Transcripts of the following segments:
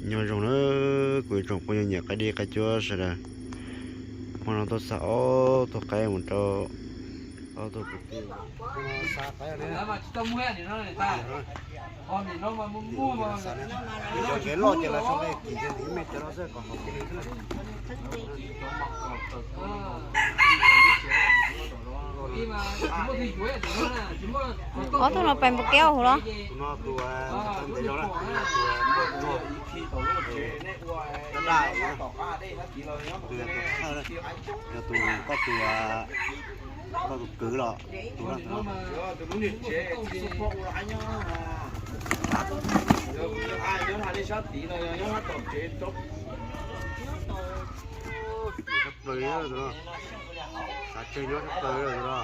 Nyob zoo na, kuv ib tsoom phooj ywg nyiam qaib dib qaib cuab sawv daws, hmo no tuaj xa ob tug qaib mus rau ob tug kwv tij. Cov kev loj ces lawv sau nqe kim ces ntim ib me cov no xwb kom haus kiag li xwb. Ob tug no pes npaum kev huv los? Tus no tus ntev zog na, tus poj ntsuag, daj daj, tus yog tus thawj, yog tus koj tus, koj tus kwv los tus no. Tshaj plaws li tus no, xav tseg nyob tshaj plaws li tus no.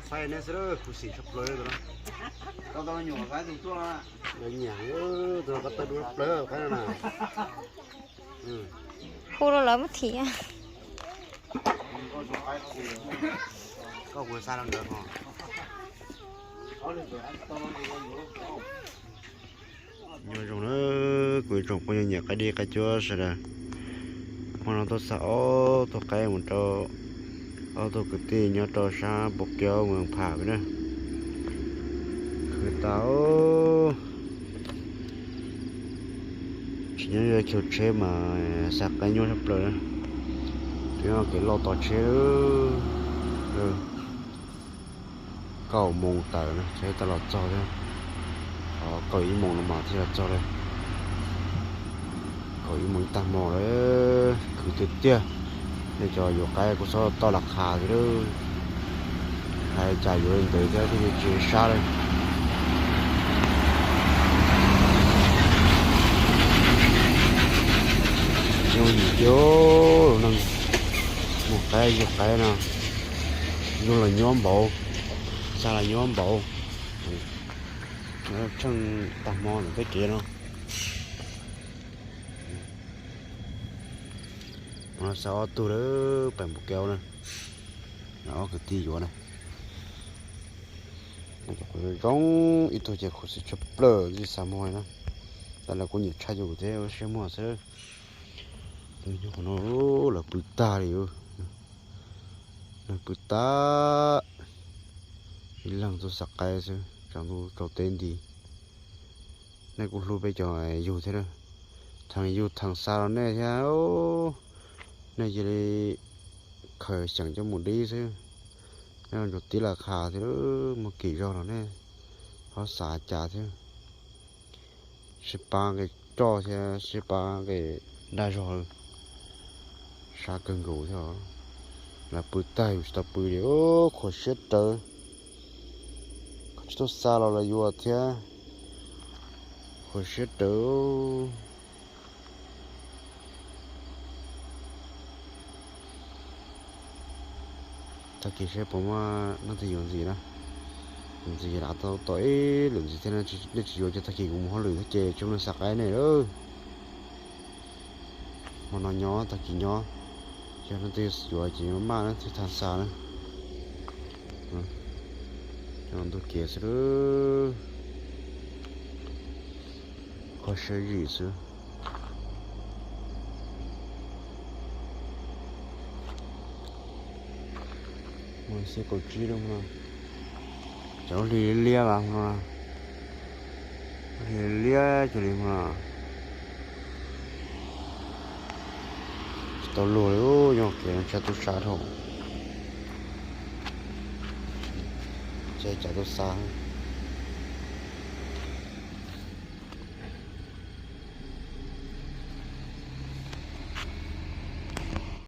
Saib nej xwb, khuv xim tshaj plaws li tus no. Lawv nyiam tus no ko taw dub tshaj plaws qaib no na. Hu rau lawv muab thim. Koj kuv xa rau ntawd ho. Nyob zoo na, kuv ib tsoom phooj ywg nyiam qaib dib qaib cuab sawv daws, hmo no tuaj xa ob tug qaib mus rau ob tug kwv tij nyob rau sab Pus Kiaub, Moos Pham na. Khwv tas, tsis nyob chaw tsheb mas xa qaib nyuaj tshaj plaws na. Twb yog kev loj tos tsheb. Kaum moos tawm na tsheb tau los txog thiab. Ho kaum ib moos no mas thiaj los txog li. Kaum ib moos ib tag hmo lawm, khwv tiag tiag. Nej cov yuav qaib kuj txhob toj las qha thiab lawm. Hais cas yuav li ntawd thiab thiaj li tsis sab li. Zoo yim kiag lub neej mus qaib yug qaib no, yug los nyuaj npaum, xa los nyuaj npaum. Tsheej tag hmo ntawm tej kev no. Xa ob tug lawm pem Pus Kiaub na, ob kwv tij yuav na. Zoo ib tug ces khuv xim tshaj plaws ntxim xa muag na. Tab lawv kuj nyiam tshaj yus thiab siab muag xwb. Nyob qhov no lawv pw tag li, lawv pw tag. Ib leeg tuaj xa qaib xwb, tsaus ntuj tsaus teb nti. Nej kuj hlub peb cov yug thiab na, theem yug theem xa los nej thiab, nej cia li khaws xyeem coj mus dib xwb. Nej ntsuas tib las qha thiab, muaj kim zog los nej ho xav cas thiab. Sib pab nqe roj thiab sib pab nqe dag zog, sab kawg nkaus thiab. Lawv pw tag yus tsis tau pw li, qhuav siab rawv. Koj tsis tuaj xa los lawv yuav thiab, qhuav siab rawv. Tag kis seb puas muaj leej twg yuav ntxiv na. Ntxiv lam tau tom ib lwm ntxiv thiab, nej tsis yuav ces tag kis kuv mus hauj lwm thiab ces tsis muaj neeg xa qaib nej lawm. Hmo no nyob tag kis nyob, yog leej twg yuav ces maj leej twg tag xa na. Cov ntug kev xwb, qhov siab zim xwb. Xiab kaum tsib lub no, cov lub hli liab mas hmo no, lub hli liab cuag li hmo no. Tsis tau luag li, nyob kev no tshaj tub sab dhau. Tsis cas tub sab.